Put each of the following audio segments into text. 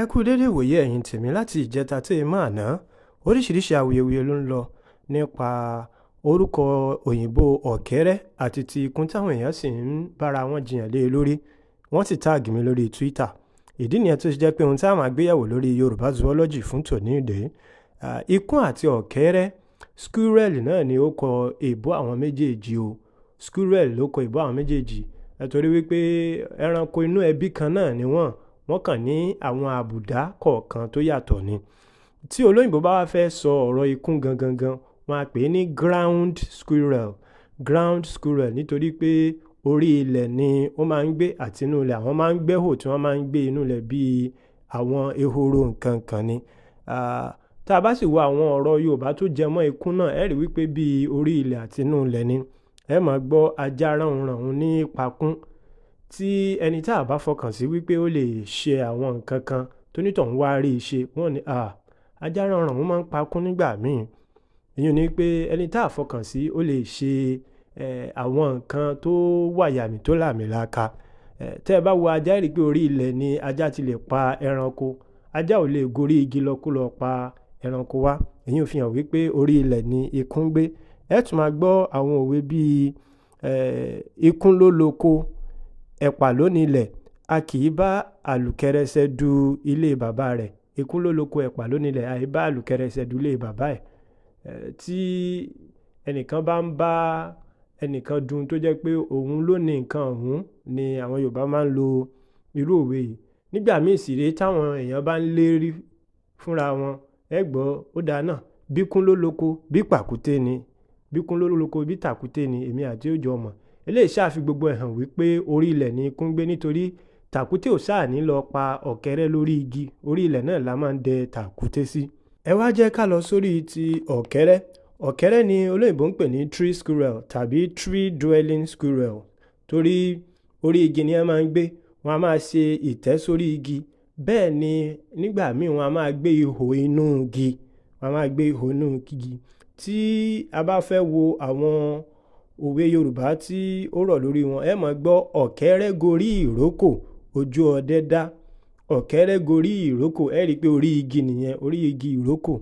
Ẹ kú dédé ìwòyí ẹ̀yin tèmi láti ìjẹta tí ẹ máa ná. Oríṣiríṣi awuyewuye ló ń lọ nípa orúkọ òyìnbó ọ̀kẹ́rẹ́ àti ti ikún táwọn èèyàn sì ń bára wọn jiyàn lé e lórí. Wọ́n sì táàgì mi lórí Twitter. Ìdí nìyẹn tó ṣe jẹ́ pé ohun tí a máa gbéyẹ̀wò lórí Yorùbá Zoology fún tòní dé. Ikún àti ọ̀kẹ́rẹ́, squirrel náà ni ó kọ èbó àwọn méjèèjì o. Squirrel ló kọ èbó àwọn méjèèjì. Torí wípé ẹranko inú ẹbí kan náà ni wọ́n. Wọ́n kàn ní àwọn àbùdá kọ̀ọ̀kan tó yàtọ̀ ni. Tí olóyìnbo bá wá fẹ́ sọ ọ̀rọ̀ ikún gangan gan, wọ́n á pè é ní ground squirrel. Ground squirrel nítorí pé orí ilẹ̀ ni ó máa ń gbé àti inú ilẹ̀. Àwọn máa ń gbẹ́hò tí wọ́n máa ń gbé inú ilẹ̀ bí àwọn ehoro nǹkan kan ni. Tá a bá sì wo àwọn ọ̀rọ̀ Yorùbá tó jẹ mọ́ ikún náà, ẹ rí wípé bí orí ilẹ̀ àti inú ilẹ̀ ni. Ẹ máa gbọ́ ajá ránhunràhun ní pakún. Tí ẹni tí a bá fọkàn sí wípé ó lè ṣe àwọn nǹkan kan tó ní tọ̀ún wá rí ṣe, wọ́n ní, "À, ajá ránhunràhun máa ń pakún nígbà míì." Ìyẹn ni pé ẹni tí a fọkàn sí ó lè ṣe, àwọn nǹkan tó wà yàmì tó làmìlaka. Tẹ́ ẹ bá wo ajá, ẹ rí pé orí ilẹ̀ ni ajá ti lè pa ẹranko. Ajá ò lè gorí igi lọ kó lọ pa ẹranko wá. Èyí ò fi hàn wípé orí ilẹ̀ ni ikún gbé. Ẹ tún máa gbọ́ àwọn òwe bí, ikún ló loko, ẹ̀pà ló ní ilẹ̀, a kì í bá àlùkẹrẹsẹ du ilé bàbá rẹ̀. Ikún ló loko, ẹ̀pà ló ní ilẹ̀, àì bá àlùkẹrẹsẹ du ilé bàbá ẹ̀. Tí ẹnìkan bá ń bá ẹnìkan dun tó jẹ́ pé òun ló ní nǹkan òun ni àwọn Yorùbá máa ń lo irú òwe yìí. Nígbà míì sì rèé táwọn èèyàn bá ń lérí fúnra wọn, ẹ gbọ́ ó dáa náà. Bíkún ló loko, bí pàkúté ni. Bíkún ló loko, bí tàkúté ni, èmi àti ó jọ mọ̀. Eléyìí ṣáà fi gbogbo ẹ̀ hàn wípé orí ilẹ̀ ni ikún gbé nítorí tàkúté ò sáà ní lọ pa ọ̀kẹ́rẹ́ lórí igi. Orí ilẹ̀ náà la máa ń dẹ tàkúté sí. Ẹ wá jẹ́ ká lọ sórí ti ọ̀kẹ́rẹ́. Ọ̀kẹ́rẹ́ ni olóyìnbo ń pè ní tree squirrel tàbí tree dwelling squirrel torí orí igi ni ẹ máa ń gbé. Wọ́n á máa ṣe ìtẹ́ sórí igi. Bẹ́ẹ̀ ni nígbà míì wọ́n á máa gbé ihò inú igi. Wọ́n á máa gbé ihò inú igi. Tí a bá fẹ́ wo àwọn òwe Yorùbá tí ó rọ̀ lórí wọn, ẹ máa gbọ́ ọ̀kẹ́rẹ́ gorí ìrókò, ojú ọdẹ dá. Ọ̀kẹ́rẹ́ gorí ìrókò, ẹ rí i pé orí igi nìyẹn, orí igi ìrókò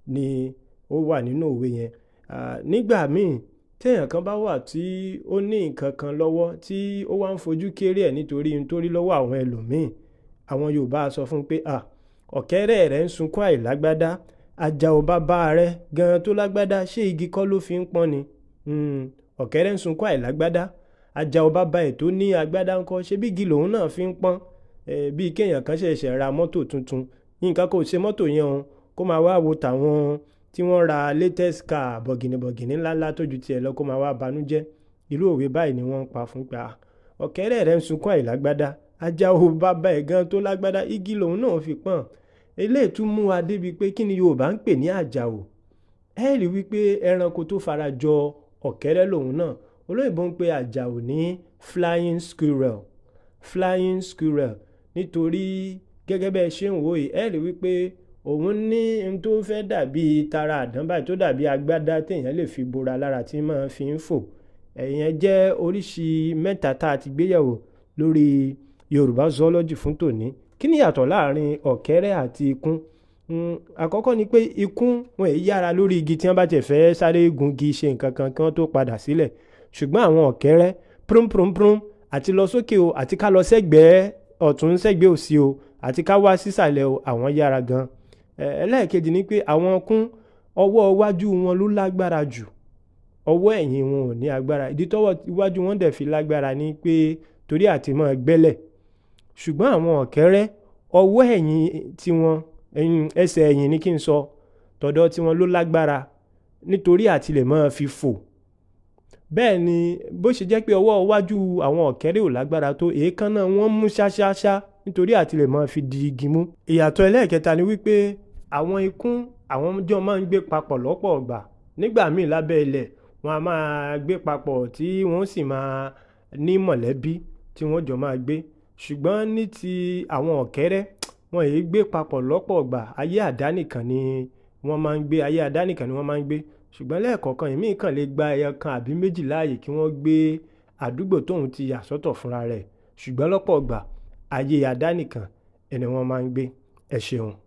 ni ó wà nínú òwe yẹn. Nígbà míì tí èèyàn kan bá wà tí ó ní nǹkan kan lọ́wọ́ tí ó wá ń fojú kéré ẹ̀ nítorí ohun tó rí lọ́wọ́ àwọn ẹlòmíì, àwọn Yorùbá á sọ fún un pé, "À, ọ̀kẹ́rẹ́ rẹ ń sunkún àìlágbádá, àjàò bàbá rẹ gan tó lágbádá, ṣé igi kọ́ ló fi ń pọ́n ni?" Ọ̀kẹ́rẹ́ ń sunkún àìlágbádá, àjàò bàbá ẹ̀ tó ní agbádá ńkọ́, ṣé bí igi lòun náà fi ń pọ́n? Bí kí èèyàn kan ṣẹ̀ṣẹ̀ ra mọ́tò tuntun, nǹkan kò ṣe mọ́tò yẹn o, kó máa wá wo tàwọn tí wọ́n ra latest car bọ̀gìnìbọ̀gìnì ńláńlá tó ju tiẹ̀ lọ kó máa wá banújẹ́. Irú òwe báyìí ni wọ́n ń pa fún pé, "À, ọ̀kẹ́rẹ́ rẹ ń sunkún àìlágbádá, àjàò bàbá ẹ̀ gan tó lágbádá, igi lòun náà fi pọ́n." Eléyìí tún mú wa débi pé kí ni Yorùbá ń pè ní àjàò? Ẹ rí wípé ẹranko tó farajọ ọ̀kẹ́rẹ́ lòun náà. Olóyìnbo ń pe àjàò ní flying squirrel. Flying squirrel nítorí gẹ́gẹ́ bí ẹ ṣe ń wò yìí, ẹ rí wípé òun ní ohun tó fẹ́ dàbí tara àdán báyìí tó dàbí agbádá tí èèyàn lè fi bora lára tí máa fi ń fò. Ẹ̀yẹn jẹ́ oríṣi mẹ́ta tá a ti gbéyẹ̀wò lórí Yorùbá Zoology fún tòní. Kí ni ìyàtọ̀ láàárín ọ̀kẹ́rẹ́ àti ikún? Àkọ́kọ́ ni pé ikún wọn è yára lórí igi tí wọ́n bá tiẹ̀ fẹ́ sáré gun igi ṣe nǹkan kan kí wọ́n tó padà sílẹ̀. Ṣùgbọ́n àwọn ọ̀kẹ́rẹ́ prún prún prún àti lọ sókè o àti ká lọ sẹ́gbẹ̀ẹ́ ọ̀tún sẹ́gbẹ̀ẹ́ òsì o àti ká wá sísàlẹ̀ o, àwọn yára gan. Ẹlẹ́ẹ̀kejì ni pé àwọn ikún ọwọ́ iwájú wọn ló lágbára jù. Ọwọ́ ẹ̀yìn wọn ò ní agbára. Ìdí tọ́wọ́ iwájú wọn dẹ̀ fi lágbára ni pé torí àti máa gbẹ́lẹ̀. Ṣùgbọ́n àwọn ọ̀kẹ́rẹ́ ọwọ́ ẹ̀yìn tí wọn, ẹsẹ̀ ẹ̀yìn ni kí n sọ, tọ̀dọ̀ tí wọn ló lágbára nítorí àti lè máa fi fò. Bẹ́ẹ̀ ni bó ṣe jẹ́ pé ọwọ́ iwájú àwọn ọ̀kẹ́rẹ́ ò lágbára tó, èékánná wọn mú ṣáṣáṣá nítorí àti lè máa fi di igi mú. Ìyàtọ̀ ẹlẹ́ẹ̀kẹta ni wípé àwọn ikún àwọn jọ máa ń gbé papọ̀ lọ́pọ̀ ọgbà. Nígbà míì lábẹ́ ilẹ̀ wọ́n á máa gbé papọ̀ tí wọ́n sì máa ní mọ̀lẹ́bí tí wọ́n jọ máa gbé. Ṣùgbọ́n ní ti àwọn ọ̀kẹ́rẹ́, wọ́n è gbé papọ̀ lọ́pọ̀ ọgbà. Ayé àdánìkàn ni wọ́n máa ń gbé, ayé àdánìkàn ni wọ́n máa ń gbé. Ṣùgbọ́n lẹ́ẹ̀kọ̀ọ̀kan ìmí kan lè gba ẹyọ kan àbí méjì láàyè kí wọ́n gbé àdúgbò tóun ti yà sọ́tọ̀ fúnra rẹ̀. Ṣùgbọ́n lọ́pọ̀ ọgbà ayé àdánìkàn ẹni wọ́n máa ń gbé. Ẹ ṣeun.